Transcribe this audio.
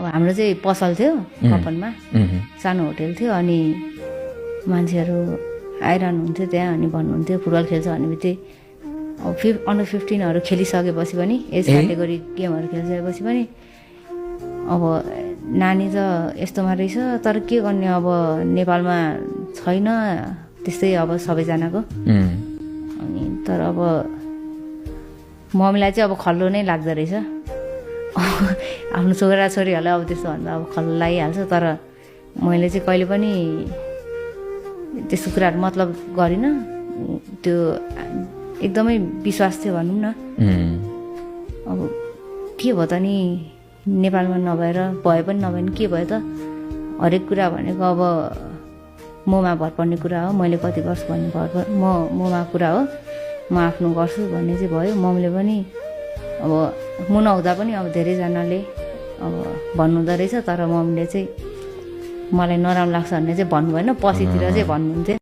अब हाम्रो चाहिँ पसल थियो कपनमा, सानो होटेल थियो। अनि मान्छेहरू आइरहनुहुन्थ्यो त्यहाँ, अनि भन्नुहुन्थ्यो फुटबल खेल्छ भने बित्तिकै अब अन्डर 15हरू खेलिसकेपछि पनि, एज क्याटेगोरी गेमहरू खेलिसकेपछि पनि अब नानी त यस्तोमा रहेछ, तर के गर्ने अब नेपालमा छैन त्यस्तै अब सबैजनाको। अनि तर अब मम्मीलाई चाहिँ अब खल्लो नै लाग्दो रहेछ। आफ्नो छोराछोरीहरूलाई अब त्यस्तो भन्दा अब खल्लो लागिहाल्छ। तर मैले चाहिँ कहिले पनि त्यस्तो कुराहरू मतलब गरिनँ। त्यो एकदमै विश्वास थियो भनौँ न। अब के भयो त नि, नेपालमा नभएर भए पनि नभए पनि के भयो त, हरेक कुरा भनेको अब ममा भर पर्ने कुरा हो। मैले कति गर्छु भन्ने ममा कुरा हो। म आफ्नो गर्छु भन्ने चाहिँ भयो। मम्मीले पनि अब म नहुँदा पनि अब धेरैजनाले अब भन्नुहुँदो रहेछ, तर मम्मीले चाहिँ मलाई नराम्रो लाग्छ भन्ने चाहिँ भन्नु भएन, पछितिर चाहिँ भन्नुहुन्थ्यो।